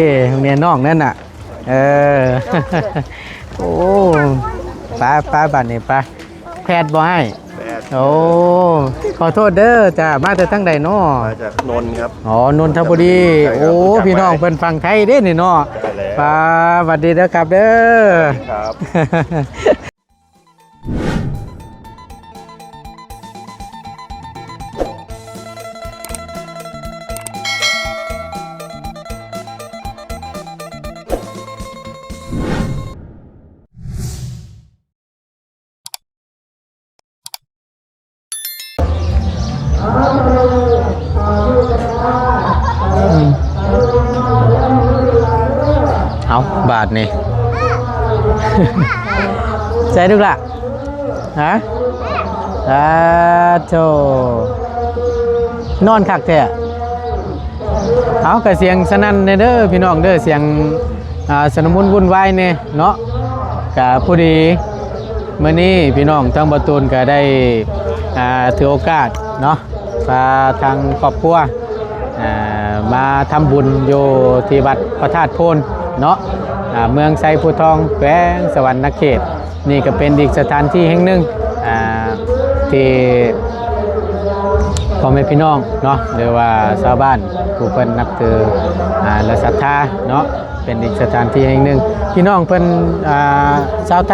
ເອີ ໂຮງຮຽນນ້ອງນັ້ນນະ ເອີ ໂອ້ ໄປ ໄປ ບາດນີ້ໄປ ແພດບໍ່ອ້າຍ? ແພດ. ໂອ້ ຂໍໂທດເດີ ຈາ ມາແຕ່ທາງໃດເນາະ? ມາຈາກນົນຄັບ. ອໍ ນົນທະບູລີ. ໃຊ່ຄັບ. ໂອ້ ພີ່ນ້ອງເພິ່ນຝັ່ງໄທເດ້ນີ້ເນາະ. ໄດ້ແລ້ວ. ປາ ຫວັດດີເດີຄັບເດີ. ຄັບ. ເອົາ ບາດນີ້ ໃສ່ລູກຫຼ້າ ຮະ? ອາໂທ ນອນຄັກແທ້. ເອົາ ກະສຽງສະໜັ່ນແດ່ເດີພີ່ນ້ອງເດີ ສຽງ ອ່າ ຊຸນລະມຸນວຸ່ນວາຍແດ່ເນາະ. ກະພໍດີມື້ນີ້ພີ່ນ້ອງທາງບ່າວຕູນກະໄດ້ ອ່າ ຖືໂອກາດເນາະ ພາທາງຄອບຄົວ ອ່າ ມາທຳບຸນຢູ່ທີ່ວັດພະທາດໂພນເນາະ ອ່າ ເມືອງໄຊພູທອງ ແຂວງສະຫວັນນະເຂດ. ນີ້ກະເປັນອີກສະຖານທີ່ແຫ່ງໜຶ່ງ ອ່າ ທີ່ພໍ່ແມ່ພີ່ນ້ອງເນາະ ຫຼືວ່າຊາວບ້ານຜູ້ເພິ່ນນັບຖື ອ່າ ແລະ ສັດທາເນາະ ເປັນອີກສະຖານທີ່ແຫ່ງໜຶ່ງ ພີ່ນ້ອງເພິ່ນ ອ່າ ຊາວໄທ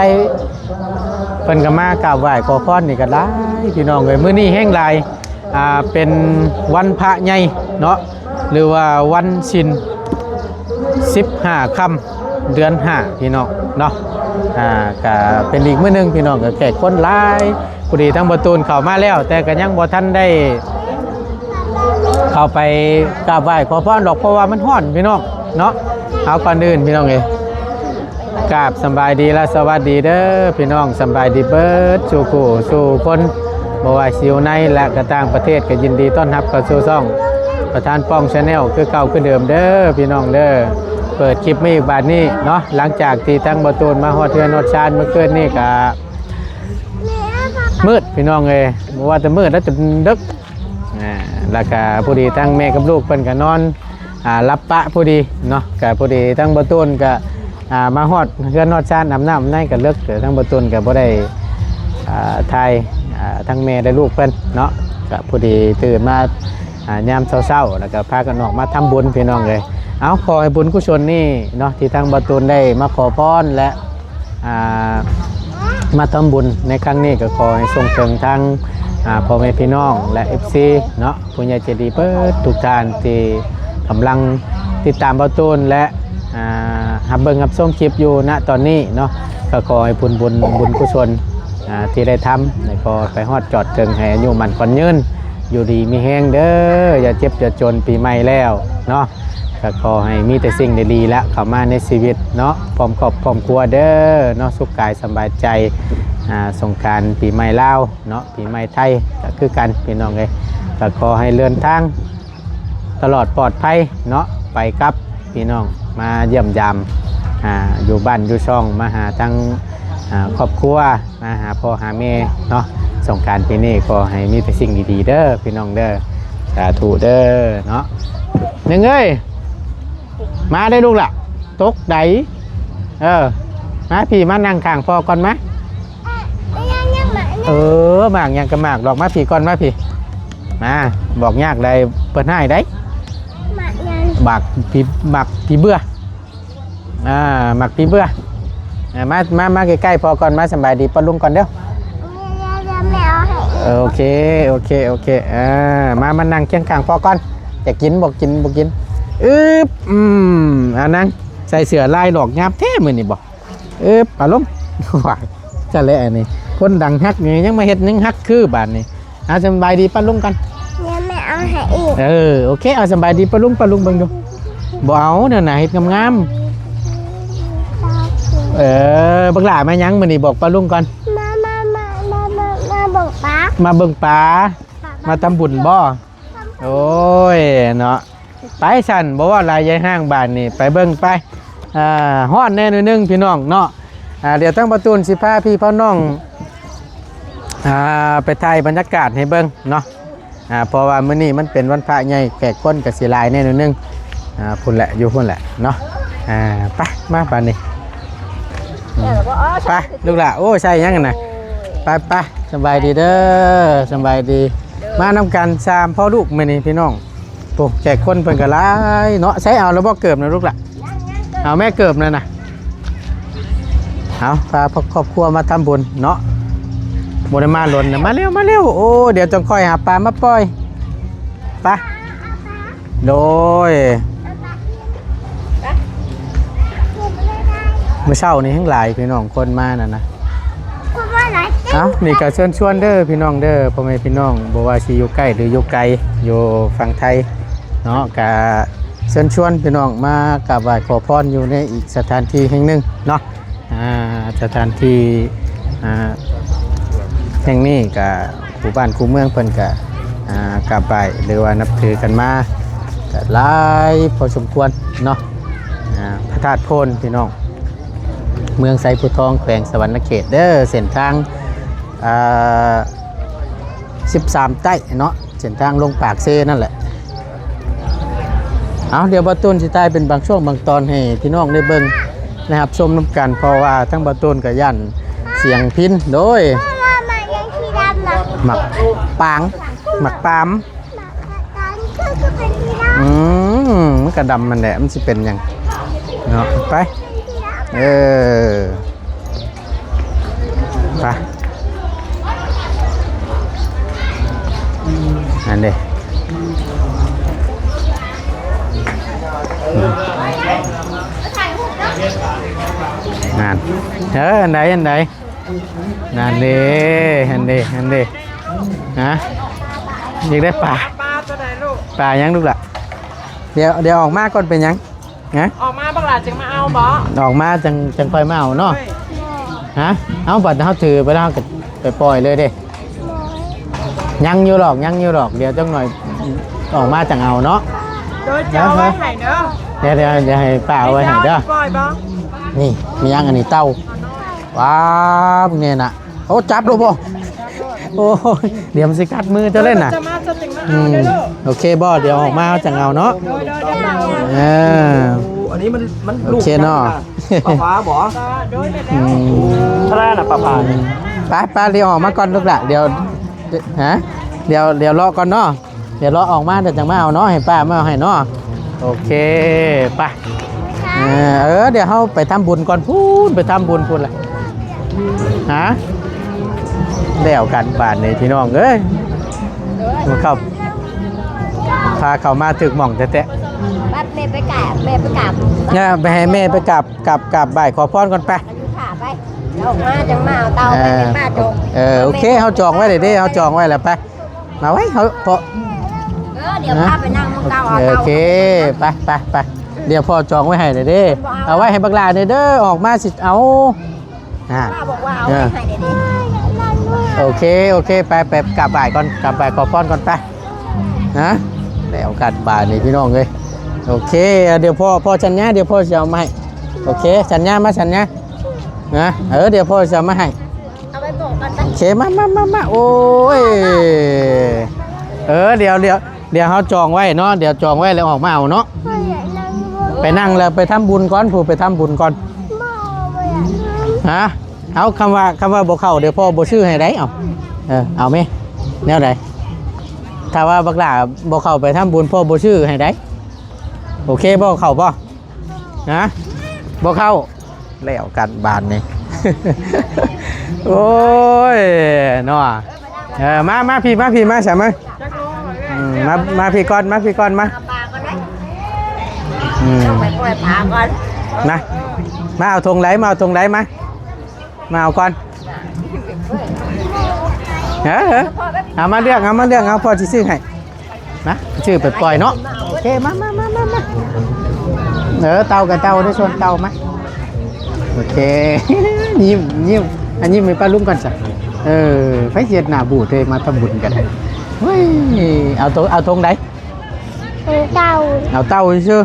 ເພິ່ນກະມາກາບໄຫວ້ຂໍພອນນີ້ກະຫຼາຍ ພີ່ນ້ອງເອີຍ. ມື້ນີ້ແຮ່ງຫຼາຍ ອ່າ ເປັນວັນພະໃຫຍ່ເນາະ ຫຼືວ່າວັນສິນ ສິບຫ້າຄ່ຳເດືອນຫ້າ ພີ່ນ້ອງເນາະ. ອ່າ ກະເປັນອີກມື້ໜຶ່ງພີ່ນ້ອງ ກະແຂກຄົນຫຼາຍ. ພໍດີທາງບ່າວຕູນເຂົ້າມາແລ້ວ ແຕ່ກະຍັງບໍ່ທັນໄດ້ເຂົ້າໄປກາບໄຫວ້ຂໍພອນດອກ ເພາະວ່າມັນຮ້ອນພີ່ນ້ອງເນາະ. ເອົາ ກ່ອນອື່ນພີ່ນ້ອງເອີຍ ກາບສຳບາຍດີ ແລະ ສະຫວັດດີເດີພີ່ນ້ອງ ສຳບາຍດີເບິດສູ່ຜູ້ສູ່ຄົນ ບໍ່ວ່າຊິຢູ່ໃນ ແລະ ກະຕ່າງປະເທດ ກະຍິນດີຕ້ອນຮັບເຂົ້າສູ່ຊ່ອງປະທານປ້ອງ Channel ຄືເກົ່າຄືເດີມເດີພີ່ນ້ອງເດີ. ເປີດຄລິບມາອີກບາດນີ້ເນາະ ຫຼັງຈາກທີ່ທາງບ່າວຕູນມາຮອດເຮືອນຮອດຊານເມື່ອຄືນນີ້ກະມືດພີ່ນ້ອງເອີຍ ບໍ່ວ່າແຕ່ມືດແລ້ວຈົນດຶກ ອ່າ ແລ້ວກະພໍດີທັງແມ່ກັບລູກເພິ່ນກະນອນ ອ່າ ຫຼັບປະພໍດີເນາະ ກະພໍດີທັງບ່າວຕູນກະ ອ່າ ມາຮອດເຮືອນຮອດຊານ ອາບນ້ຳອາບໃນກະເລິກ ແຕ່ທັງບ່າວຕູນກະບໍ່ໄດ້ ອ່າ ຖ່າຍ ອ່າ ທັງແມ່ແລະລູກເພິ່ນເນາະ ກະພໍດີຕື່ນມາ ອ່າ ຍາມເຊົ້າໆ ແລ້ວກະພາກັນອອກມາທຳບຸນພີ່ນ້ອງເອີຍ. ເອົາ ຂໍໃຫ້ບຸນກຸສົນນີ້ເນາະ ທີ່ທັງບ່າວຕູນໄດ້ມາຂໍພອນ ແລະ ອ່າ ມາທຳບຸນໃນຄັ້ງນີ້ ກະຂໍໃຫ້ສົ່ງເຖິງທັງ ອ່າ ພໍ່ແມ່ພີ່ນ້ອງ ແລະ ເອັຟຊີ ເນາະ ຜູ້ໃຫຍ່ໃຈດີເບິດທຸກທ່ານທີ່ກຳລັງຕິດຕາມບ່າວຕູນ ແລະ ອ່າ ຮັບເບິ່ງຮັບຊົມຄລິບຢູ່ນະຕອນນີ້ເນາະ ກະຂໍໃຫ້ຜົນບຸນບຸນກຸສົນ ອ່າ ທີ່ໄດ້ທຳ ແລະ ກໍໄປຮອດຈອດເຖິງ ໃຫ້ອາຍຸໝັ້ນຂວັນຍືນ ຢູ່ດີມີແຮງເດີ ຢ່າເຈັບຢ່າຈົນ ປີໃໝ່ແລ້ວເນາະ. ກະຂໍໃຫ້ມີແຕ່ສິ່ງດີໆ ລະເຂົ້າມາໃນຊີວິດເນາະ ພ້ອມຄອບພ້ອມຄົວເດີເນາະ ສຸກກາຍສະບາຍໃຈ. ອ່າ ສົງການປີໃໝ່ລາວເນາະ ປີໃໝ່ໄທກະຄືກັນພີ່ນ້ອງເອີຍ ກະຂໍໃຫ້ເດີນທາງຕະຫຼອດປອດໄພເນາະ ໄປກັບພີ່ນ້ອງ ມາຢ້ຽມຢາມ ອ່າ ຢູ່ບ້ານຢູ່ຊ່ອງ ມາຫາທັງ ອ່າ ຄອບຄົວ ມາຫາພໍ່ຫາແມ່ເນາະ. ສົງການປີນີ້ຂໍໃຫ້ມີແຕ່ສິ່ງດີໆ ເດີພີ່ນ້ອງເດີ ສາທຸເດີເນາະ. ໜຶ່ງເອີຍ ມາໄດ້ລູກລະ ຕົກໃດ ເອີ ມາພີ້ ມານັ່ງຂ້າງພໍ່ກ່ອນ ມາ ເອີ ໝາກຫຍັງກະໝາກດອກ ມາພີ້ກ່ອນ ມາພີ້ ມາ ບອກຍາກໃດ ເພິ່ນຮ້າຍໃດ ໝາກຫຍັງ ໝາກຜີ ໝາກຜີເບື່ອ ອ່າ ໝາກຜີເບື່ອ ອ່າ ມາ ມາ ມາໃກ້ໆ ພໍ່ກ່ອນ ມາສຳບາຍດີປ້າລຸງກ່ອນເດີ ແມ່ເອົາໃຫ້ອີກ ໂອເຄ ໂອເຄ ໂອເຄ ອ່າ ມາ ມານັ່ງຄຽງຂ້າງພໍ່ກ່ອນ ຈະກິນບໍ່ກິນ ບໍ່ກິນ ອຶບ ອືມ ອ່າ ນັ່ງ ໃສ່ເສື້ອລາຍດອກຫຍາບແທ້ມື້ນີ້ບໍ່ ອຶບ ເອົາລົງ ຊັ້ນແຫຼະ ອັນນີ້ ຄົນດັງຮັກນີ້ ຍັງມາເຮັດຍັງຮັກຄືບາດນີ້. ອ່າ ສຳບາຍດີປ້າລຸງກ່ອນ ແມ່ເອົາໃຫ້ອີກ ເອີ ໂອເຄ ເອົາສຳບາຍດີປ້າລຸງ ປ້າລຸງເບິ່ງດູ ບໍ່ເອົາ ແນວໜ້າເຮັດງາມໆ ເອີ ບັກຫຼ້າມາຫຍັງມື້ນີ້ ບອກປ້າລຸງກ່ອນ ມາ ມາ ມາເບິ່ງປາ ມາເບິ່ງປາ ມາທຳບຸນບໍ່? ໂອ້ຍເນາະ ໄປຊັ້ນ ບໍ່ເວົ້າຫຼາຍ ຢາຍຮ້າງ ບາດນີ້ໄປເບິ່ງໄປ ອ່າ ຮ້ອນແດ່ໜ້ອຍໜຶ່ງພີ່ນ້ອງເນາະ ອ່າ ດຽວທາງປະຕູນຊິພາພີ່ພານ້ອງ ອ່າ ໄປຖ່າຍບັນຍາກາດໃຫ້ເບິ່ງເນາະ ອ່າ ເພາະວ່າມື້ນີ້ມັນເປັນວັນພະໃຫຍ່ ແຂກຄົນກະຊິຫຼາຍແດ່ໜ້ອຍໜຶ່ງ ອ່າ ພຸ້ນແຫຼະ ຢູ່ພຸ້ນແຫຼະເນາະ. ອ່າ ໄປ ມາບາດນີ້ ໄປລູກຫຼ້າ. ໂອ້ຍ ໃສ່ຫຍັງຫັ້ນນະ? ໄປໆ ສະບາຍດີເດີ ສະບາຍດີ. ມານຳກັນສາມພໍ່ລູກມື້ນີ້ພີ່ນ້ອງ. ໂອ້ ແຂກຄົນເພິ່ນກໍຫຼາຍເນາະ. ໃສ່ ເອົາແລ້ວບໍ່ເກີບນະລູກຫຼ້າ? ເອົາແມ່ເກີບນັ້ນນະ. ເອົາ ພາຄອບຄົວມາທຳບຸນເນາະ ບໍ່ໄດ້ມາດົນນະ. ມາເລັວ ມາເລັວ. ໂອ້ ດຽວຈັ່ງຄ່ອຍຫາປາມາປ່ອຍ. ໄປ ໂດຍ ມື້ເຊົ້ານີ້ແຮງຫຼາຍພີ່ນ້ອງ ຄົນມານັ້ນນະ. ເອົ້າ ນີ້ກໍເຊີນຊວນເດີພີ່ນ້ອງເດີ ພໍ່ແມ່ພີ່ນ້ອງ ບໍ່ວ່າຊິຢູ່ໃກ້ ຫຼື ຢູ່ໄກ ຢູ່ຝັ່ງໄທເນາະ ກະເຊີນຊວນພີ່ນ້ອງມາກາບໄຫວ້ຂໍພອນຢູ່ໃນອີກສະຖານທີ່ແຫ່ງໜຶ່ງເນາະ. ອ່າ ສະຖານທີ່ ອ່າ ແຫ່ງນີ້ກະ ຄູ່ບ້ານຄູ່ເມືອງເພິ່ນກະ ອ່າ ກາບໄຫວ້ ຫຼືວ່ານັບຖືກັນມາກະຫຼາຍພໍສົມຄວນເນາະ. ອ່າ ພະທາດໂພນພີ່ນ້ອງ ເມືອງໄຊພູທອງ ແຂວງສະຫວັນນະເຂດເດີ. ເສັ້ນທາງ ອ່າ ສິບສາມໃຕ້ເນາະ ເສັ້ນທາງລົງປາກເຊນັ້ນແຫຼະ. ເອົາ ດຽວບ່າວຕູນຊິຖ່າຍເປັນບາງຊ່ວງບາງຕອນໃຫ້ພີ່ນ້ອງໄດ້ເບິ່ງ ໄດ້ຮັບຊົມນຳກັນ ເພາະວ່າທາງບ່າວຕູນກໍຢ້ານສຽງພິນ. ໂດຍ ໝາກປາງ ໝາກປາມ. ອືມ ມັນກະດຳຫັ້ນແຫຼະ ມັນຊິເປັນຫຍັງເນາະ. ໄປ ເອີ ໄປ ອັນເດ ນັ້ນ ເອີ ອັນໃດ ອັນໃດ ນັ້ນເດ ຫັ້ນເດ ຫັ້ນເດ ຮະ ຢາກໄດ້ປາ ປາຕົວໃດລູກ? ປາຫຍັງລູກຫຼະ? ດຽວ ດຽວອອກມາກ່ອນ ເປັນຫຍັງ? ຮະ ອອກມາບັກຫຼ້າຈຶ່ງມາເອົາບໍ? ອອກມາຈັ່ງ ຈັ່ງຄ່ອຍມາເອົາເນາະ. ຮະ ເອົາ ບັດເຮົາຖືໄປແລ້ວ ເຮົາກໍໄປປ່ອຍເລີຍເດ້. ຍັງຢູ່ດອກ ຍັງຢູ່ດອກ ດຽວຈັກໜ່ອຍອອກມາຈັ່ງເອົາເນາະ. ໂດຍ ເຈົ້າເອົາໄວ້ໃຫ້ເດີ. ດຽວ ດຽວ ດຽວໃຫ້ປ້າເອົາໄວ້ໃຫ້ເດີ. ປ່ອຍບໍ? ນີ້ ມີຫຍັງອັນນີ້? ເຕົ່າ. ວ້າວ ນີ້ນະ. ໂອ້ ຈັບໂລດບໍ? ໂອ້ຍ ດຽວມັນຊິກັດມືເຈົ້າເລີຍນະ. ອືມ ໂອເຄບໍ? ດຽວອອກມາເຮົາຈັ່ງເອົາເນາະ. ເອີ ອັນນີ້ມັນ ມັນ ໂອເຄເນາະ. ປາຟ້າບໍ? ອືມ ເທົ່າໃດນະປາຟ້ານີ້? ໄປໆ ດຽວອອກມາກ່ອນລູກຫຼະ. ດຽວ ຮະ ດຽວ ດຽວເລາະກ່ອນເນາະ. ດຽວເລາະອອກມາ ດຽວຈັ່ງມາເອົາເນາະ ໃຫ້ປ້າມາເອົາໃຫ້ເນາະ. ໂອເຄ ໄປ. ເອີ ດຽວເຮົາໄປທຳບຸນກ່ອນພຸ້ນ ໄປທຳບຸນພຸ້ນລະ. ຮະ ແລ້ວກັນບາດນີ້ພີ່ນ້ອງເອີຍ. ເຂົ້າ ພາເຂົ້າມາຖືກໝ່ອງແທ້ໆ. ບັດແມ່ໄປກາບ ແມ່ໄປກາບ ເອີ ໄປໃຫ້ແມ່ໄປກາບ ກາບ ກາບໄຫວ້ຂໍພອນກ່ອນໄປ. ຢູ່ຖ້າໄປ ແລ້ວອອກມາຈັ່ງມາເອົາເຕົ່າໄປ ເອີ ແມ່ປ້າຈອງ. ເອີ ໂອເຄ ເຮົາຈອງໄວ້ເດ້ ເຮົາຈອງໄວ້ແລ້ວໄປ. ມາໄວ້ເຮົາ ເພາະ ເອີ ດຽວພາໄປນັ່ງໝ່ອງເຕົ່າ ເອົາເຕົ່າ. ໂອເຄ ໄປ ໄປ ໄປ. ດຽວພໍ່ຈອງໄວ້ໃຫ້ເດ້ ເອົາໄວ້ໃຫ້ບັກຫຼ້າເດີ ອອກມາຊິເອົາ. ອ່າ ປ້າບອກວ່າເອົາໄວ້ໃຫ້ເດ້. ເອີ ໂອເຄ ໂອເຄ ໄປ ໄປກາບໄຫວ້ກ່ອນ ກາບໄຫວ້ຂໍພອນກ່ອນໄປ. ຮະ ແລ້ວກັນບາດນີ້ພີ່ນ້ອງເອີຍ. ໂອເຄ ດຽວພໍ່ ພໍ່ສັນຍາ ດຽວພໍ່ຊິເອົາມາໃຫ້. ໂອເຄ ສັນຍາ ມາສັນຍາ. ຮະ ເອີ ດຽວພໍ່ຊິເອົາມາໃຫ້. ເອົາໄປບອກກັນໄປ. ໂອເຄ ມາ ມາ ມາ ມາ. ໂອ້ຍ ເອີ ດຽວ ດຽວ ດຽວເຮົາຈອງໄວ້ເນາະ ດຽວຈອງໄວ້ແລ້ວອອກມາເອົາເນາະ. ໄປນັ່ງແລ້ວໄປທຳບຸນກ່ອນ ຜູ້ໄປທຳບຸນກ່ອນ. ຮະ ເອົາ ຄຳວ່າ ຄຳວ່າບໍ່ເຂົ້າ ດຽວພໍ່ບໍ່ຊື້ໃຫ້ໄດ໋. ເອົາ ເອີ ເອົາແມ ແນວໃດ? ຖ້າວ່າບັກຫຼ້າບໍ່ເຂົ້າໄປທຳບຸນ ພໍ່ບໍ່ຊື້ໃຫ້ໄດ໋. ໂອເຄບໍ່? ເຂົ້າບໍ່? ຮະ ບໍ່ເຂົ້າ. ແລ້ວກັນບາດນີ້ ໂອ້ຍເນາະ. ເອີ ມາ ມາພີ້ ມາພີ້ ມາຊະ ມາ. ອືມ ມາ ມາພີ້ກ່ອນ ມາພີ້ກ່ອນ ມາ. ອືມ ໄປປ່ອຍປາກ່ອນນະ. ມາເອົາຖົງໃດ ມາເອົາຖົງໃດ ມາ ມາເອົາກ່ອນ. ເອີ ເອີ ເອົາມາເລືອກ ເອົາມາເລືອກ ເອົາ ພໍ່ຊິຊື້ໃຫ້. ນະ ຊື້ໄປປ່ອຍເນາະ. ໂອເຄ ມາ ມາ ມາ ມາ ມາ. ເອີ ເຕົ່າກັບເຕົ່າ ໄດ້ຊວນເຕົ່າມາ. ໂອເຄ ຍິ້ມ ຍິ້ມ ອ່ະ ຍິ້ມໃຫ້ປ້າລຸງກ່ອນຊະ. ເອີ ໃຜຊິເຮັດໜ້າບູດເດ້ ມາທຳບຸນກັນ. ເຮີ້ຍ ເອົາໂຕ ເອົາຖົງໃດ? ເອົາເຕົ່າ ເອົາເຕົ່າຊື່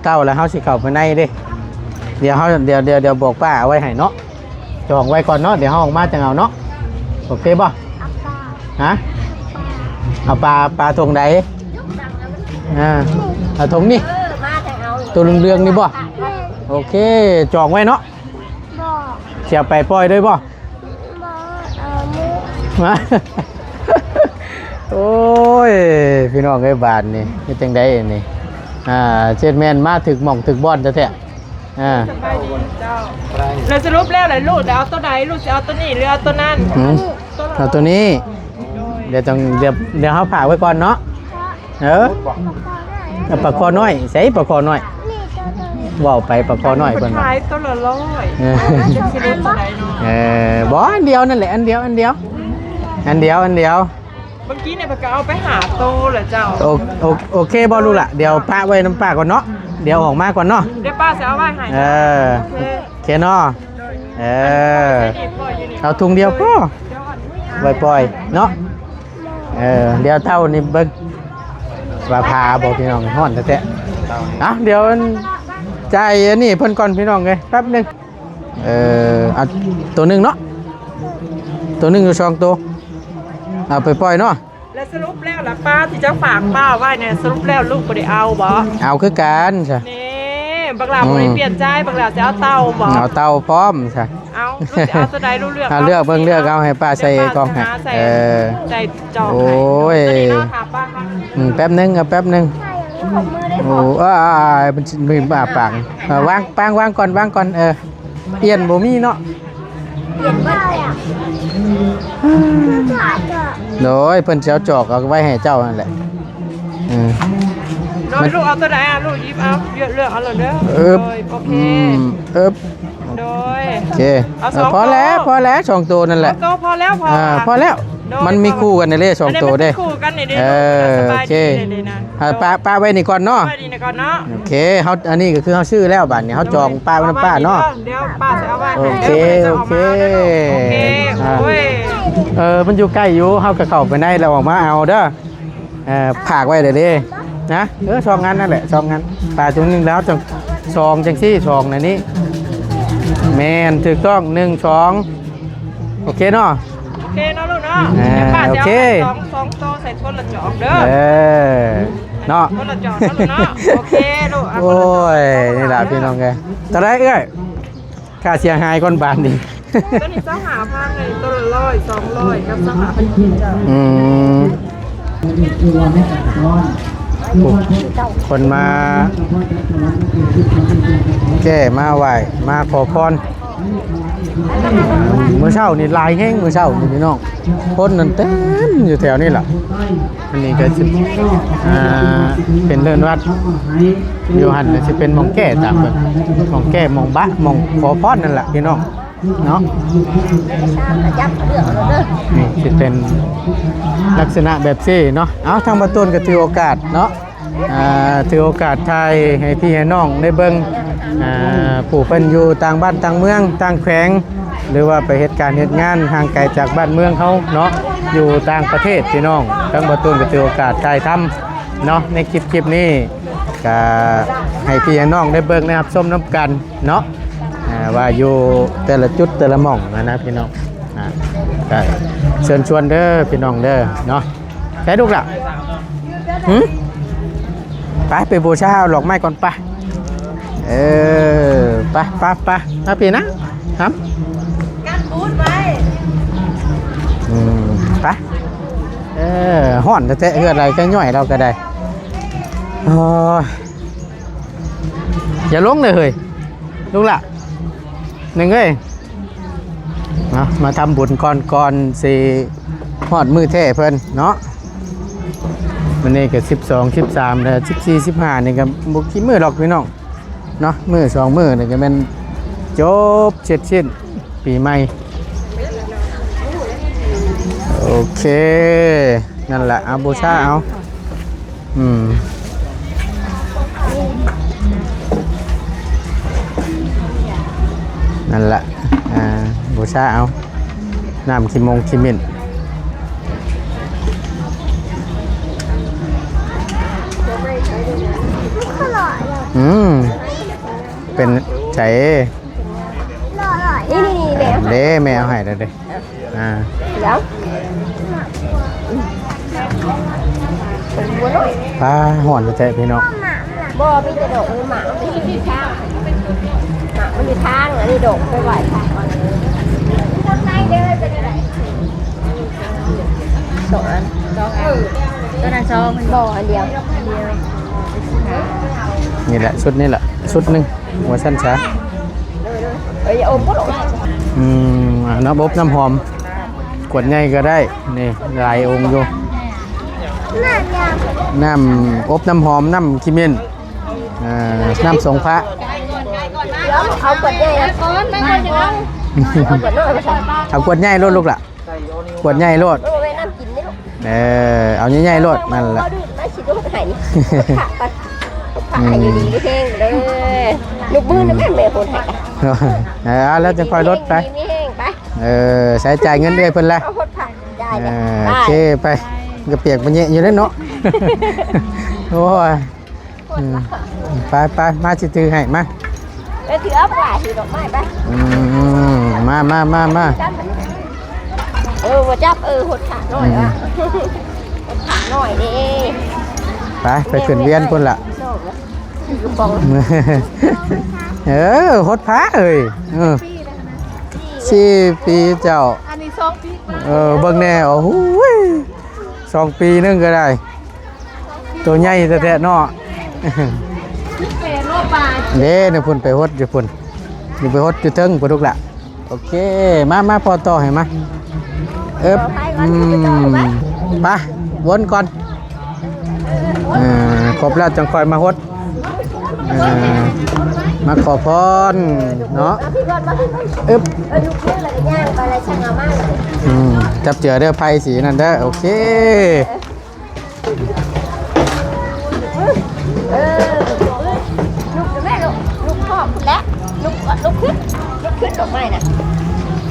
ເຕົ່າແລ້ວເຮົາຊິເຂົ້າໄປໃນເດ້. ດຽວເຮົາ ດຽວ ດຽວ ດຽວບອກປ້າເອົາໄວ້ໃຫ້ເນາະ. ຈອງໄວ້ກ່ອນເນາະ ດຽວເຮົາອອກມາຈັ່ງເອົາເນາະ. ໂອເຄບໍ່? ຮະ ເອົາປາ ປາຖົງໃດ? ອ່າ ເອົາຖົງນີ້. ໂຕເຫຼືອງໆນີ້ບໍ່? ແມ່ນ. ໂອເຄ ຈອງໄວ້ເນາະ. ບໍ່. ຊິເອົາໄປປ່ອຍເລີຍບໍ່? ບໍ່ ເອົາມື້. ໂອ້ຍ ພີ່ນ້ອງເອີຍ ບາດນີ້ເຮັດຈັ່ງໃດນີ້? ອ່າ ເຈັດແມ່ນມາຖືກໝ່ອງຖືກບ່ອນແທ້ໆ. ອ່າ ສະບາຍດີເຈົ້າ. ແລ້ວສະຫຼຸບແລ້ວລະລູກ ຈະເອົາໂຕໃດ? ລູກຊິເອົາໂຕນີ້ ຫຼືເອົາໂຕນັ້ນ? ອືມ ເອົາໂຕນີ້. ໂດຍ ດຽວຕ້ອງ ດຽວ ດຽວເຮົາຝາກໄວ້ກ່ອນເນາະ. ເອີ ປາຄໍນ້ອຍ ເອົາປາຄໍນ້ອຍ. ໃສປາຄໍນ້ອຍ? ນີ້ໂຕໂຕນີ້. ເວົ້າໄປປາຄໍນ້ອຍເພິ່ນວ່າ ເພິ່ນຂາຍໂຕລະຮ້ອຍ. ເອີ ເອີ ບໍ່ ອັນດຽວນັ້ນແຫຼະ ອັນດຽວ ອັນດຽວ ອັນດຽວ ອັນດຽວ. ບາງທີນີ້ເພິ່ນກໍເອົາໄປຫ້າໂຕແຫຼະເຈົ້າ. ໂອ ໂອ ໂອເຄບໍ່ລູກຫຼ້າ? ດຽວປະໄວ້ນຳປ້າກ່ອນເນາະ ດຽວອອກມາກ່ອນເນາະ. ດຽວປ້າຊິເອົາໄວ້ໃຫ້. ເອີ ໂອເຄເນາະ. ເອີ ເອົາຖົງດຽວພໍ ໄວ້ປ່ອຍເນາະ. ເອີ ດຽວເຕົ້ານີ້ເບິ່ງວ່າພາບໍ່ ພີ່ນ້ອງ ຮ້ອນແທ້ໆ. ອ່ະ ດຽວອັນ ຈ່າຍອັນນີ້ເພິ່ນກ່ອນ ພີ່ນ້ອງເອີຍ ແປັບໜຶ່ງ. ເອີ ເອົາໂຕໜຶ່ງເນາະ ໂຕໜຶ່ງຫຼືສອງໂຕ ເອົາໄປປ່ອຍເນາະ. ແລ້ວສະຫຼຸບແລ້ວລະ ປາທີ່ເຈົ້າຝາກປ້າໄວ້ນີ້ ສະຫຼຸບແລ້ວລູກບໍ່ໄດ້ເອົາບໍ່? ເອົາຄືກັນຊະ. ນີ້ ບັກຫຼ້າບໍ່ໄດ້ ອືມ ປ່ຽນໃຈ ບັກຫຼ້າຊິເອົາເຕົ້າບໍ່? ເອົາເຕົ້າພ້ອມຊະ. ເອົາ ລູກຊິເອົາໂຕໃດ ລູກເລືອກ ອ່າ ເອົາ ເລືອກເບິ່ງ ເລືອກເອົາ ໃຫ້ປ້າໃສ່ ໃສ່ ໃສ່ ໃສ່ ໃສ່ ໃສ່ ໃສ່ ໃສ່ ເອີ ໂອ້ຍ ໂຕນີ້ເນາະ ຖ້າປ້າ ອືມ ແປັບໜຶ່ງ ເອົາແປັບໜຶ່ງ. ໂອ້ ອາ ມັນມີອ້າປາກ. ເອີ ວາງ ປາງ ວາງກ່ອນ ວາງກ່ອນ. ເອີ ປ່ຽນບໍ່ມີເນາະ. ປ່ຽນບໍ່ໄດ້ອະ. ໂດຍ ເພິ່ນຊິເອົາຈອກເອົາໄວ້ໃຫ້ເຈົ້າຫັ້ນແຫຼະ. ອືມ ໂດຍ ມັນ ລູກເອົາໂຕໃດອະ? ລູກຫຍິບເອົາ ເລືອກ ເລືອກເອົາໂລດເດີ. ເອີບ ໂດຍ ໂອເຄ ອືມ ເອີບ ໂດຍ ໂອເຄ ເອົາສອງໂຕ ພໍແລ້ວ ພໍແລ້ວ ສອງໂຕນັ້ນແຫຼະ. ສອງໂຕພໍແລ້ວ ພໍ ອ່າ ພໍແລ້ວ. ໂດຍ ມັນມີຄູ່ກັນເດ້ ສອງໂຕເດ້. ມັນມີຄູ່ກັນນີ້ເດ້. ເອີ ໂອເຄ ສະບາຍດີເດ້ນະ. ເອີ ປະ ປະໄວ້ນີ້ກ່ອນເນາະ. ປະໄວ້ນີ້ກ່ອນເນາະ. ໂອເຄ ເຮົາ ອັນນີ້ກໍຄືເຮົາຊື້ແລ້ວ ບາດນີ້ເຮົາຈອງປະໄວ້ນຳປ້າເນາະ. ດຽວປ້າຊິເອົາໄວ້ໃຫ້. ໂອເຄ ໂອເຄ ໂອເຄ ອ່າ ໂອ້ຍ ເອີ ມັນຢູ່ໃກ້ຢູ່ ເຮົາກໍເຂົ້າໄປໃນແລ້ວອອກມາເອົາເດີ. ເອີ ຝາກໄວ້ເດີເດ້ນະ. ເອີ ສອງອັນນັ້ນແຫຼະ ສອງອັນ. ປາຖົງໜຶ່ງແລ້ວ ສອງ ຈັ່ງຊີ້ ສອງອັນນີ້. ແມ່ນ ຖືກຕ້ອງ ໜຶ່ງ ສອງ ໂອເຄເນາະ. ໂອເຄເນາະລູກເນາະ. ອ່າ ດຽວປ້າຊິເອົາ ໂອເຄ ສອງ ສອງໂຕໃສ່ຄົນລະຈອກເດີ. ເອີ ເນາະ ຄົນລະຈອກເນາະລູກເນາະ. ໂອເຄລູກ ອ່ະ ໂອ້ຍ ຄົນລະຈອກ ນີ້ລະພີ່ນ້ອງເອີຍ. ເທົ່າໃດເອື້ອຍ? ຄ່າເສຍຫາຍກ່ອນບາດນີ້. ໂຕນີ້ຊາວຫ້າພັນ ໂຕລະຮ້ອຍ ສອງຮ້ອຍກັບຊາວຫ້າພັນກີບເຈົ້າ. ອືມ ຜູ້ຄົນມາແກ້ມາໄຫວ້ມາຂໍພອນ. ມື້ເຊົ້ານີ້ຫຼາຍແຮງ ມື້ເຊົ້ານີ້ພີ່ນ້ອງ ຄົນນັ້ນເຕັມຢູ່ແຖວນີ້ລະ. ອັນນີ້ກໍຊິ ອ່າ ເປັນເດີ່ນວັດ ຢູ່ຫັ້ນກໍຊິເປັນໝ່ອງແກ້ຕາມເບິ່ງ ໝ່ອງແກ້ ໝ່ອງບະ ໝ່ອງຂໍພອນນັ້ນລະພີ່ນ້ອງເນາະ. ນີ້ຊິເປັນລັກສະນະແບບຊີ້ເນາະ. ເອົາ ທາງບ່າວຕູນກໍຖືໂອກາດເນາະ ອ່າ ຖືໂອກາດຖ່າຍໃຫ້ພີ່ໃຫ້ນ້ອງໄດ້ເບິ່ງ ອ່າ ຜູ້ເພິ່ນຢູ່ຕ່າງບ້ານຕ່າງເມືອງຕ່າງແຂວງ ຫຼືວ່າໄປເຮັດການເຮັດງານຫ່າງໄກຈາກບ້ານເມືອງເຮົາເນາະ ຢູ່ຕ່າງປະເທດພີ່ນ້ອງ. ທາງບ່າວຕູນກໍຖືໂອກາດຖ່າຍທຳເນາະ ໃນຄລິບ ຄລິບນີ້ ກະໃຫ້ພີ່ໃຫ້ນ້ອງໄດ້ເບິ່ງໄດ້ຮັບຊົມນຳກັນເນາະ ອ່າ ວ່າຢູ່ແຕ່ລະຈຸດແຕ່ລະໝ່ອງຫັ້ນນະພີ່ນ້ອງ. ອ່າ ກະເຊີນຊວນເດີພີ່ນ້ອງເດີເນາະ. ໃສລູກລະ? ຫຶ? ໄປ ໄປບູຊາເອົາດອກໄມ້ກ່ອນໄປ. ເອີ ໄປ ໄປ ໄປ ມາພີ່ນະ ຫຳ ກັນບູດໄວ້. ອືມ ໄປ. ເອີ ຮ້ອນແທ້ໆ ເຫື່ອໄຫຼກະຍ້ອຍ ລາວກະໄດ້. ໂອ້ຍ ຢ່າລົງເລີຍເຮີ້ຍ ລູກຫຼ້າ ໜຶ່ງເອີຍ. ເນາະ ມາທຳບຸນກ່ອນ ກ່ອນຊິຮອດມື້ແທ້ເພິ່ນເນາະ. ມື້ນີ້ກໍສິບສອງ ສິບສາມ ແລ້ວ ສິບສີ່ ສິບຫ້າ ນີ້ກໍບໍ່ກີ່ມື້ດອກພີ່ນ້ອງເນາະ. ມື້ສອງມື້ນີ້ກໍແມ່ນຈົບເສັດສິ້ນປີໃໝ່. ໂອເຄ ນັ້ນແຫຼະ ເອົາ ບູຊາເອົາ. ອືມ ນັ້ນລະ ອ່າ ບູຊາເອົາ ນ້ຳຂີ້ມົງຂີ້ໝິ້ນ. ອືມ ເປັນໃສ? ນີ້ ນີ້ ນີ້ ແມ່ ເດ້ ແມ່ເອົາໃຫ້ແລ້ວເດ້. ອ່າ ແລ້ວ ອ່າ ຮ້ອນແທ້ໆ ພີ່ນ້ອງ. ບໍ່ ມີແຕ່ດອກ ເອີ ໝາກມັນຢູ່ທາງ ໝາກມັນຢູ່ທາງ ອັນນີ້ດອກໄປໄຫວ້ພະກ່ອນ. ສອງອັນ ສອງອັນ ເອີ ຕົວນັ້ນສອງ ບໍ່ ອັນດຽວ ອັນດຽວ. ນີ້ແຫຼະ ຊຸດນີ້ແຫຼະ ຊຸດໜຶ່ງ ວ່າຊັ້ນຊະ. ເອີ ຢ່າອົບບໍ່ຫຼອກ. ອືມ ອາ ນ້ຳອົບນ້ຳຫອມ ຂວດໃຫຍ່ກໍໄດ້. ນີ້ຫຼາຍອົງຢູ່ ນ້ຳອົບນ້ຳຫອມ ນ້ຳຂີ້ເໝັ້ນ ເອີ ນ້ຳສົງພະ. ເອົາຂວດໃຫຍ່ນະ ເອົາຂວດນ້ອຍມາໃສ່ ເອົາຂວດໃຫຍ່ໂລດລູກຫຼ້າ ຂວດໃຫຍ່ໂລດ. ເອີ ໄວ້ນ້ຳກິນນີ້ລູກ ເອີ ເອົາໃຫຍ່ໆໂລດ ນັ້ນແຫຼະ. ມາຊິດູດໃຫ້ນີ້ ພະກ່ອນ ພະໃຫ້ຢູ່ດີມີແຮງເດີ. ລູກມືນະແມ່ ແມ່ໂຫດໃຫ້. ເອີ ແລ້ວຈັ່ງຄ່ອຍລົດໄປ ມີແຮງໄປ. ເອີ ໃຊ້ຈ່າຍເງິນເອື້ອຍເພິ່ນລະ ເອົາໂຫດພະ ເອີ ໂອເຄ ໄປ ກະປຽກປະແຍະຢູ່ເດ້ເນາະ. ໂອ້ຍ ອືມ ໄປໆ ມາຊິຖືໃຫ້ ມາ ໄປຖືເອົາປາ ຖືດອກໄມ້ໄປ. ອືມ ມາໆໆໆ ເອີ ບໍ່ຈັບ ເອີ ຫົດຂາໜ້ອຍ ອືມ ຫະ ຫົດຂາໜ້ອຍເດ້. ໄປ ໄປຂຶ້ນວຽນພຸ້ນລະ ເອີ ຫົດພະເອີຍ. ເອີ ສີ່ປີເຈົ້າ ອັນນີ້ສອງປີກວ່າ ເອີ ເບິ່ງແດ່ ໂອ້ໂຫ ສອງປີໜຶ່ງກໍໄດ້. ໂຕໃຫຍ່ແທ້ໆເນາະ. ເດ້ ນະພຸ້ນໄປຫົດຢູ່ພຸ້ນ ຢູ່ໄປຫົດຢູ່ເທິງພຸ້ນລູກຫຼ້າ. ໂອເຄ ມາ ມາ ພໍ່ຕໍ່ໃຫ້ມາ. ເອີບ ອືມ ໄປ ວົນກ່ອນ ເອີ ຄົບແລ້ວຈັ່ງຄ່ອຍມາຫົດ. ເອີ ມາຂໍພອນເນາະ. ອຶບ ອືມ ຈັບເຈືອເດີ ໄພສີນັ້ນເດີ. ໂອເຄ ເອີ ລຸກແມ່ ລຸກ ລຸກຮອບພຸ້ນແຫຼະ ລຸກ ລຸກຂຶ້ນ ລຸກຂຶ້ນດອກໄມ້ນະ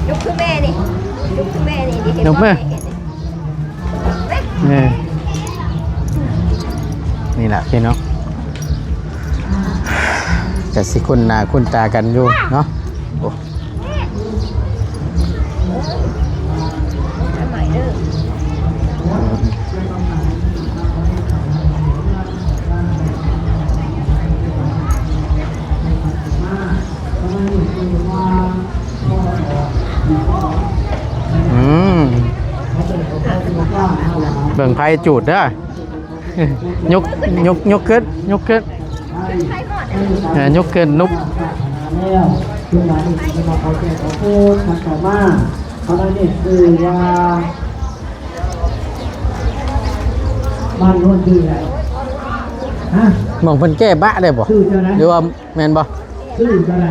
ລຸກຄືແມ່ນີ້ ລຸກຄືແມ່ນີ້ ເຫັນບໍ່ ລຸກມາ ເຫັນ ເອີ ນີ້ລະພີ່ນ້ອງ ກະຊິຄຸ້ນໜ້າຄຸ້ນຕາກັນຢູ່ເນາະ. ໂອ້ ອືມ ເບິ່ງໄພຈູດເດີ. ຍົກ ຍົກ ຍົກຂຶ້ນ ຍົກຂຶ້ນ ເອີ ຍົກຂຶ້ນ ນຸບ ແລ້ວ ເພິ່ນວ່ານີ້ເພິ່ນວ່າເຂົາແກ່ເຂົາໂພດ ມັນຕໍ່ມາ ເຂົາໄດ້ເຮັດຊື່ວ່າ ບ້ານໂນ້ນຊື່ຫຍັງ? ຮະ? ໝ່ອງເພິ່ນແກ້ບະໄດ້ບໍ່? ຊື່ຈັ່ງໃດ? ຫຼືວ່າແມ່ນບໍ່? ຊື່ຈັ່ງໃດ?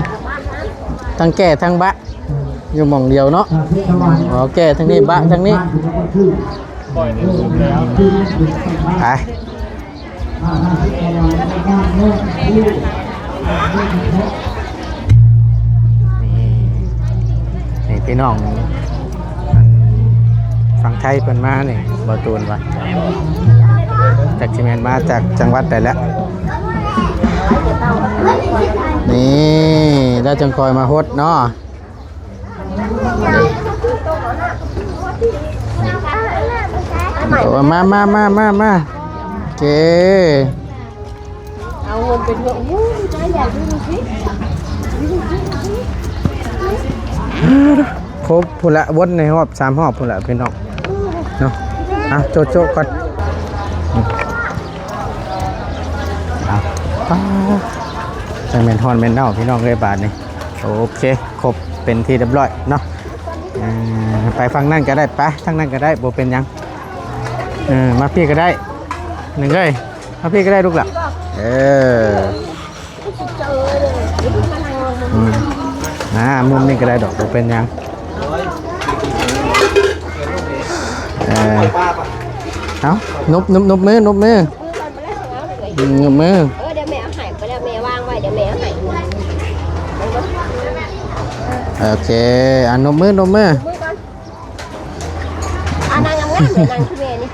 ທັງແກ້ທັງບະ ຢູ່ໝ່ອງດຽວເນາະ. ອໍ ແກ້ທາງນີ້ ບະທາງນີ້. ໄປ ນີ້ ນີ້ພີ່ນ້ອງ ຝັ່ງໄທເພິ່ນມານີ້ ບໍ່ຕູນວ່າ ຈັກຊິແມ່ນມາຈາກຈັງຫວັດໃດແຫຼະ. ນີ້ ແລ້ວຈັ່ງຄ່ອຍມາຫົດເນາະ. ໂອ້ ມາ ມາ ມາ ມາ ມາ ໂອເຄ ເອົາເງິນໄປດ້ວຍ. ໂອ້ຍ ຕາຍ ຢາກດູ ດູຊິ ຄົບພຸ້ນລະ ວົນໃນຮອບສາມຮອບພຸ້ນລະພີ່ນ້ອງເນາະ. ອ່ະ ໂຈະໆກ່ອນ. ອ່ະ ອ່າ ຈັ່ງແມ່ນຮ້ອນແມ່ນໜາວພີ່ນ້ອງເອີຍ ບາດນີ້. ໂອເຄ ຄົບເປັນທີ່ຮຽບຮ້ອຍເນາະ. ເອີ ໄປຝັ່ງນັ້ນກໍໄດ້ ໄປທາງນັ້ນກໍໄດ້ ບໍ່ເປັນຫຍັງ. ເອີ ມາພີ້ກໍໄດ້ ໜຶ່ງເອີຍ ມາພີ້ກໍໄດ້ລູກຫຼ້າ. ເອີ ອືມ ອ່າ ມຸມນີ້ກໍໄດ້ດອກ ບໍ່ເປັນຫຍັງ. ເອີ ເອົາ ນົບ ນົບ ນົບມື ນົບມື. ອືມ ຍົກມື ເອີ ດຽວແມ່ເອົາໃຫ້ ໄປແລ້ວແມ່ວາງໄວ້ ດຽວແມ່ເອົາໃຫ້. ໂອເຄ ອ່ະ ນົບມື ນົບມື ມືກ່ອນ. ອ່ະ ນັ່ງງາມໆ ນັ່ງຄືແມ່ນີ້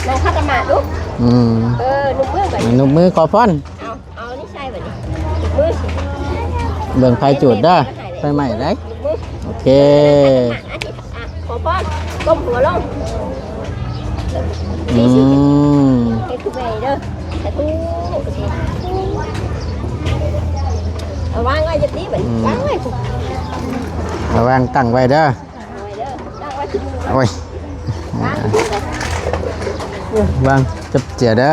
ນັ່ງຂັດສະມາດລູກ. ອືມ ເອີ ນົບມືໄປ ນົບມືຂໍພອນ. ເອົາ ເອົານີ້ໃສ່ບາດນີ້ ມື ເບິ່ງໄຟຈູດເດີ ໄຟໄໝ້ໄດ໋. ໂອເຄ ອ່ະ ຂໍພອນ ກົ້ມຫົວລົງ. ອືມ ເຮັດຄືແມ່ເດີ. ເອົາວາງໄວ້ຢູ່ຕິບັດນີ້ ອືມ ວາງໄວ້ພຸ້ນ ເອົາວາງຕັ້ງໄວ້ເດີ ໂອ້ຍ ວາງຈັບເຈຍເດີ.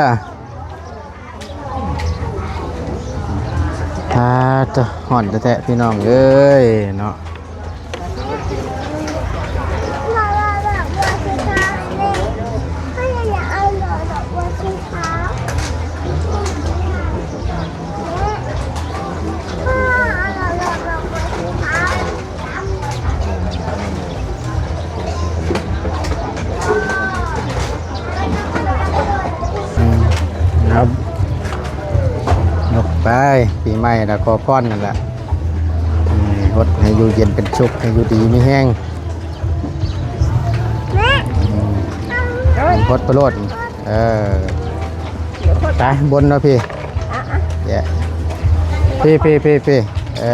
ອາ ໂທ້ ຮ້ອນແທ້ໆ ພີ່ນ້ອງເອີຍເນາະ. ອືມ ເອົາ ຍົກໄປ ປີໃໝ່ລະຂໍພອນນັ້ນລະ ອືມ ຫົດໃຫ້ຢູ່ເຢັນເປັນສຸກ ໃຫ້ຢູ່ດີມີແຮງ ອືມ ຫົດໄປໂລດ ເອີ ໄປບົນເນາະພີ່ ອ່ະ ອ່ະ ເຢ້ ພີ່ ພີ່ ພີ່ ພີ່ ເອີ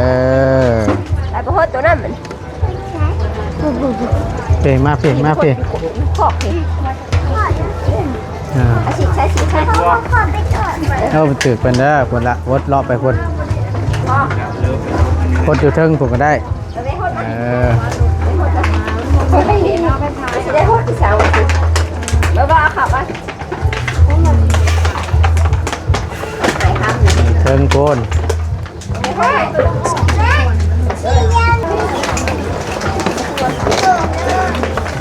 ໄປບໍ່ຮອດໂຕນັ້ນ ເພ ມາເພ ມາເພ ຂອບເພ ອ່າ ເອົາຖືກເພິ່ນເດີ ພຸ້ນລະ ວົນເລາະໄປພຸ້ນ ຫົດຢູ່ເທິງພຸ້ນກໍໄດ້ ເອີ ຊິໄດ້ຫົດຜູ້ສາວ ເບິ່ງວ່າເອົາເຂົ້າໄປ ເທິງພຸ້ນ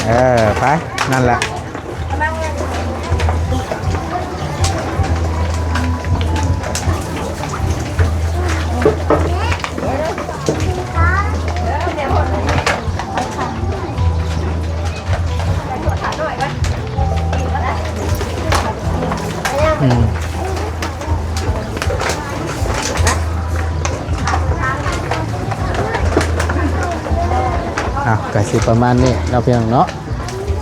ເອີ ໄປ ນັ້ນແຫຼະ ອືມ ອ່ະ ກະຊິປະມານນີ້ເນາະ ພີ່ນ້ອງເນາະ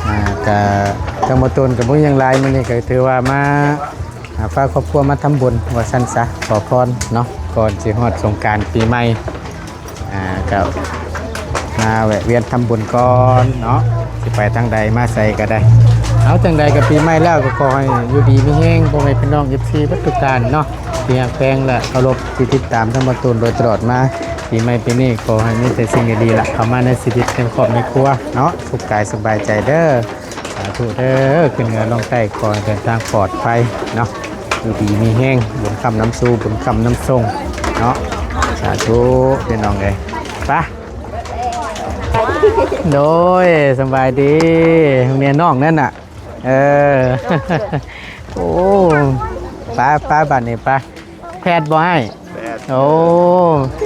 ອ່າ ກະທາງໝໍຕູນກະບໍ່ມີຫຍັງຫຼາຍ ມື້ນີ້ກະຖືວ່າມາ ອ່າ ພາຄອບຄົວມາທຳບຸນວ່າຊັ້ນຊະ ຂໍພອນເນາະ ກ່ອນຊິຮອດສົງການປີໃໝ່ ອ່າ ກໍມາແວະວຽນທຳບຸນກ່ອນເນາະ ຊິໄປທາງໃດມາໃສກໍໄດ້ ເອົາ ຈັ່ງໃດກໍປີໃໝ່ແລ້ວ ກໍຂໍໃຫ້ຢູ່ດີມີແຮງ ພໍ່ແມ່ພີ່ນ້ອງເອັຟຊີເບິດທຸກທ່ານເນາະ ທີ່ຮັກແພງ ແລະ ເຄົາລົບ ທີ່ຕິດຕາມທາງໝໍຕູນໂດຍຕະຫຼອດມາ ປີໃໝ່ປີນີ້ ຂໍໃຫ້ມີແຕ່ສິ່ງດີໆລະ ເຂົ້າມາໃນຊີວິດ ໃນຄອບໃນຄົວເນາະ ສຸກກາຍສະບາຍໃຈເດີ. ສາທຸເດີ ຂຶ້ນເໜືອລົງໃຕ້ ຂໍໃຫ້ເດີນທາງປອດໄພເນາະ ຢູ່ດີມີແຮງ ບຸນຄ້ຳນຳສູ່ ບຸນຄ້ຳນຳສົ່ງເນາະ ສາທຸ ພີ່ນ້ອງເອີຍ ໄປ ໂດຍ ສະບາຍດີ ເມຍນ້ອງນັ້ນນະ ເອີ ໂອ້ ໄປ ໄປ ບາດນີ້ໄປ ແພດບໍ່ອ້າຍ? ແພດ ໂອ້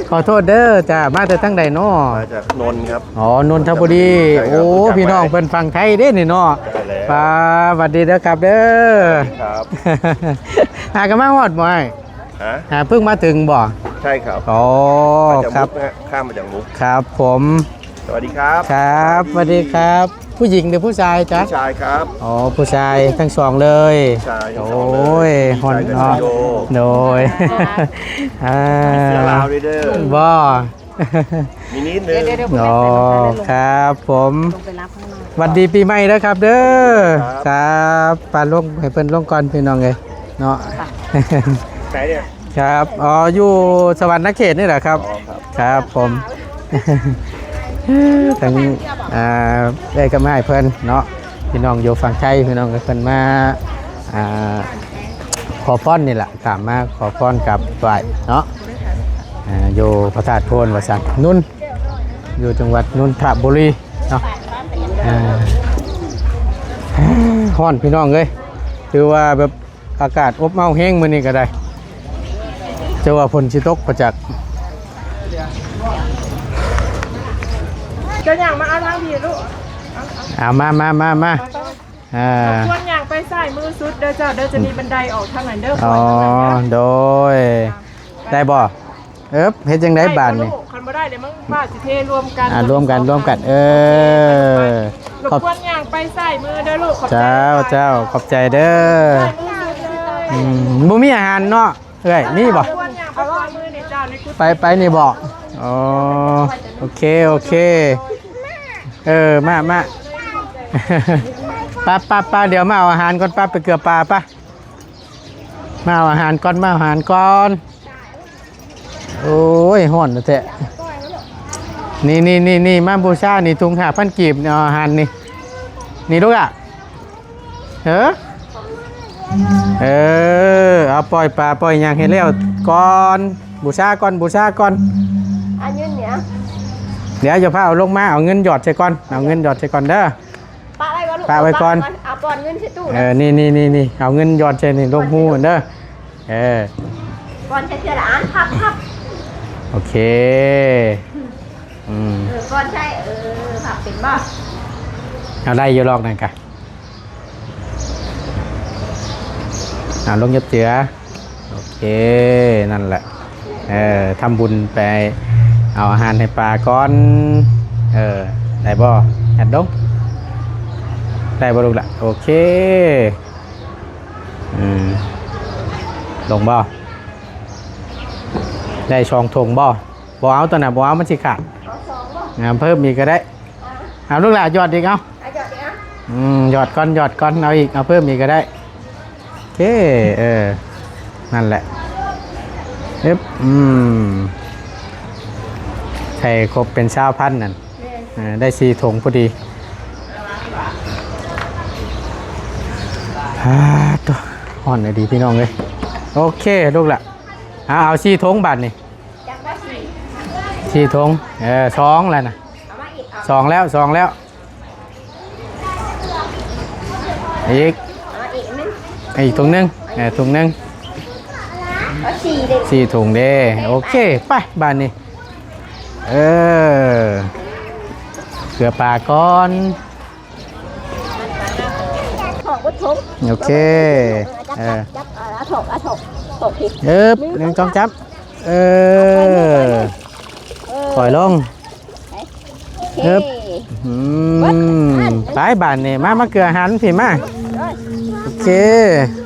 ຂໍໂທດເດີ ຈາ ມາແຕ່ທາງໃດເນາະ? ມາຈາກນົນຄັບ ອໍ ນົນທະບູລີ ໃຊ່ຄັບ ໂອ້ ຮູ້ຈັກ ພີ່ນ້ອງເພິ່ນຝັ່ງໄທເດ້ນີ້ເນາະ ໃຊ່ແລ້ວ ປ້າ ຫວັດດີເດີຄັບເດີ ຫາກໍມາຮອດບໍ່ອ້າຍ? ຮະ ຫາເພິ່ງມາເຖິງບໍ່? ໃຊ່ຄັບ ອໍ ມາຈາກ ມຸກ ຂ້າມມາຈາກມຸກ ຄັບຜົມ ສະຫວັດດີຄັບ ຄັບ ສະຫວັດດີຄັບ ຜູ້ຍິງຫຼືຜູ້ຊາຍຈະ? ຜູ້ຊາຍຄັບ ອໍ ຜູ້ຊາຍທັງສອງເລີຍ ຜູ້ຊາຍທັງສອງເລີຍ ໂອ້ຍ ຮ້ອນເນາະ ໂດຍ ອ່າ ເສືອລາວເດີ ບໍ່ ມີນິດໜຶ່ງ ອໍ ຄັບຜົມ ຫວັດດີປີໃໝ່ເດີຄັບເດີ ຄັບ ປາລົງ ໃຫ້ເພິ່ນລົງກ່ອນ ພີ່ນ້ອງເອີຍເນາະ ໃສເນຍ? ຄັບ ອໍ ຢູ່ສະຫວັນນະເຂດນີ້ແຫຼະຄັບ ອໍ ຄັບ ຄັບຜົມ ທັງ ອ່າ ເອື້ອຍກັບອ້າຍເພິ່ນເນາະ ພີ່ນ້ອງຢູ່ຝັ່ງໄທ ພີ່ນ້ອງເພິ່ນມາ ອ່າ ຂໍພອນນີ້ແຫຼະ ຂ້າມມາຂໍພອນກັບໄຫວ້ເນາະ ອ່າ ຢູ່ພະທາດໂພນວ່າຊັ້ນ ນຸນ ຢູ່ຈັງຫວັດນົນທະບູລີເນາະ ອ່າ ຮ້ອນ ພີ່ນ້ອງເອີຍ ຖືວ່າແບບ ອາກາດອົບເອົ້າແຮງມື້ນີ້ກໍໄດ້ ຈະວ່າຝົນຊິຕົກບໍ່ຈັກ ເຈົ້າຍ່າງມາເອົາທາງພີ້ລູກ ເອົາ ເອົາ ເອົາ ມາ ມາ ມາ ມາ ໄປ ໄປ ອ່າ ຄວນຍ່າງໄປຊ້າຍມືສຸດເດີເຈົ້າເດີ ຈະມີບັນໄດອອກທາງນັ້ນເດີ ອໍ ໂດຍ ໄດ້ບໍ່? ເອີບ ເຮັດຈັ່ງໃດບາດນີ້? ຄັນບໍ່ໄດ້ເດມັນຟ້າຊິເທລວມກັນ ອ່າ ລວມກັນ ລວມກັນ ເອີ ລົບກວນຍ່າງໄປຊ້າຍມືເດີລູກ ຂອບໃຈ ເຈົ້າ ເຈົ້າ ຂອບໃຈເດີ ອືມ ບໍ່ມີອາຫານເນາະ ເອື້ອຍ ມີບໍ່? ໄປ ໄປນີ້ບໍ່? ອໍ ໂອເຄ ໂອເຄ ເອີ ມາ ມາ ປະ ປະ ປະ ດຽວມາເອົາອາຫານກ່ອນ ປະ ໄປເກືອປາ ປະ. ມາເອົາອາຫານກ່ອນ ມາເອົາອາຫານກ່ອນ. ໂອ້ຍ ຮ້ອນແທ້ໆ. ນີ້ໆໆໆ ມາບູຊານີ້ ທຸງຫ້າພັນກີບ ເອົາອາຫານນີ້ ນີ້ລູກອະ. ເອີ ເອີ ເອົາປ່ອຍປາປ່ອຍຫຍັງໃຫ້ແລ້ວກ່ອນ ບູຊາກ່ອນ ບູຊາກ່ອນ. ອາ ເງິນນີ້ ດຽວຢ່າພາເອົາລົງມາ ເອົາເງິນຫຍອດໃສ່ກ່ອນ ເອົາເງິນຫຍອດໃສ່ກ່ອນເດີ. ປະໄວ້ບໍ່ລູກ? ປະໄວ້ກ່ອນ ເອົາປ່ອນເງິນໃສ່ຕູ້. ເອີ ນີ້ໆໆໆ ເອົາເງິນຫຍອດໃສ່ນີ້ ລົງຮູຫັ້ນເດີ. ເອີ ປ່ອນໃສ່ເທື່ອລະອັນ ພັບໆ. ໂອເຄ. ອືມ ເອີ ກ່ອນໃຊ້ ເອີ ພັບເປັນບໍ່? ເອົາໄດ້ຢູ່ລອກນັ້ນກະ ເອົາລົງຫຍັບເຈືອ. ໂອເຄ ນັ້ນແຫຼະ. ເອີ ທຳບຸນໄປເອົາອາຫານໃຫ້ປາກ່ອນ. ເອີ ໄດ້ບໍ່? ຫຍັດລົງ ໄດ້ບໍ່ລູກລະ? ໂອເຄ. ອືມ ລົງບໍ່? ໄດ້ສອງຖົງບໍ່? ບໍ່ເອົາຕົວນັ້ນ ບໍ່ເອົາ ມັນຊິຂາດ. ເອົາສອງບໍ່? ເອົາເພີ່ມອີກກໍໄດ້. ເອົາລູກຫຼານຫຍອດອີກ ເອົາ ເອົາຫຍອດອີກ ເອົາ ອືມ ຫຍອດກ່ອນ ຫຍອດກ່ອນ ເອົາອີກ ເອົາເພີ່ມອີກກໍໄດ້. ໂອເຄ ເອີ ນັ້ນແຫຼະ. ອຶບ ອືມ ໃສ່ຄົບເປັນຊາວພັນນັ້ນ. ແມ່ນ ເອີ ໄດ້ສີ່ຖົງພໍດີ. ອາ ໂຕ ຮ້ອນອີ່ຫຼີພີ່ນ້ອງເອີຍ. ໂອເຄ ລູກຫຼະ ເອົາ ເອົາສີ່ຖົງບາດນີ້. ຈັກວ່າສີ່ ສີ່ຖົງ ເອີ ສອງແລ້ວນະ ເອົາມາອີກ ເອົາ ສອງແລ້ວ ສອງແລ້ວ ອີກ ເອົາມາອີກໜຶ່ງ ອີກຖົງໜຶ່ງ ເອີ ຖົງໜຶ່ງ ເອົາສີ່ເດ້ ສີ່ຖົງເດ້. ໂອເຄ ໄປບາດນີ້. ເອີ ເກືອປາກ່ອນ. ຖອກເບິດຖົງ ໂອເຄ ເອີ ຈັບ ເອີ ຈັບ ເອີ ເອົາຖອກ ເອົາຖອກ ຖອກຜິດ ເອີບ ໜຶ່ງ ໜຶ່ງ ສອງ ສາມ ຈັບ ເອີ ເອີ ຄ່ອຍລົງ ໂອເຄ ອຶບ ອືມ ໄປບາດນີ້ ມາ ມາເກືອອາຫານພີ້ມາ. ໂອເຄ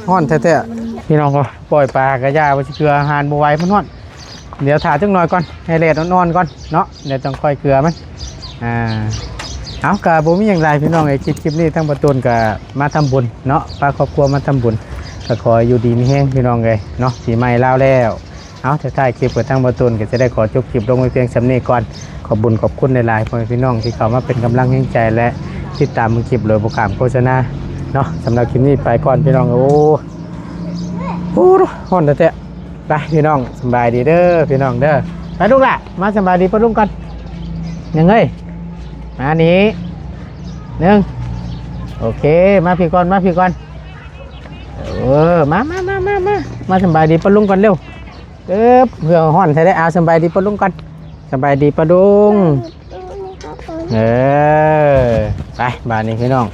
ຮ້ອນແທ້ໆ ພີ່ນ້ອງ. ໂອ້ ປ່ອຍປາກະຢ່າ ວ່າຊິເກືອອາຫານບໍ່ໄຫວ ມັນຮ້ອນ. ດຽວຖ້າຈັກໜ່ອຍກ່ອນ ໃຫ້ແດດອ່ອນໆກ່ອນເນາະ ແລ້ວຈັ່ງຄ່ອຍເກືອມັນ. ອ່າ ເອົາ ກະບໍ່ມີຫຍັງຫຼາຍພີ່ນ້ອງເອີຍ. ຄລິບ ຄລິບນີ້ທາງບ່າວຕູນກະມາທຳບຸນເນາະ ພາຄອບຄົວມາທຳບຸນ ກະຂໍໃຫ້ຢູ່ດີມີແຮງພີ່ນ້ອງເອີຍເນາະ ປີໃໝ່ລາວແລ້ວ. ເອົາ ທ້າຍໆຄລິບກະທາງບ່າວຕູນກະຈະໄດ້ຂໍຈົບຄລິບລົງໄວ້ພຽງສ່ຳນີ້ກ່ອນ. ຂອບບຸນຂອບຄຸນຫຼາຍໆ ພໍ່ແມ່ພີ່ນ້ອງທີ່ເຂົ້າມາເປັນກຳລັງແຮງໃຈ ແລະ ຕິດຕາມເບິ່ງຄລິບໂດຍບໍ່ຂ້າມໂຄສະນາເນາະ. ສຳລັບຄລິບນີ້ໄປກ່ອນພີ່ນ້ອງ. ໂອ້ ໂອ້ ຮ້ອນແທ້ໆ. ໄປພີ່ນ້ອງ ສະບາຍດີເດີພີ່ນ້ອງເດີ. ໄປລູກຫຼານ ມາສະບາຍດີປ້າລຸງກ່ອນ ຍັງເອີຍ ມານີ້ ໜຶ່ງ ໂອເຄ ມາພີ້ກ່ອນ ມາພີ້ກ່ອນ. ເອີ ມາ ມາ ມາສະບາຍດີປ້າລຸງກ່ອນເລັວ. ເອີບ ເຫື່ອຮ້ອນແທ້ເດ້. ເອົາ ສະບາຍດີປ້າລຸງກ່ອນ ສະບາຍດີປ້າລຸງ. ເອີ ໄປບາດນີ້ພີ່ນ້ອງ.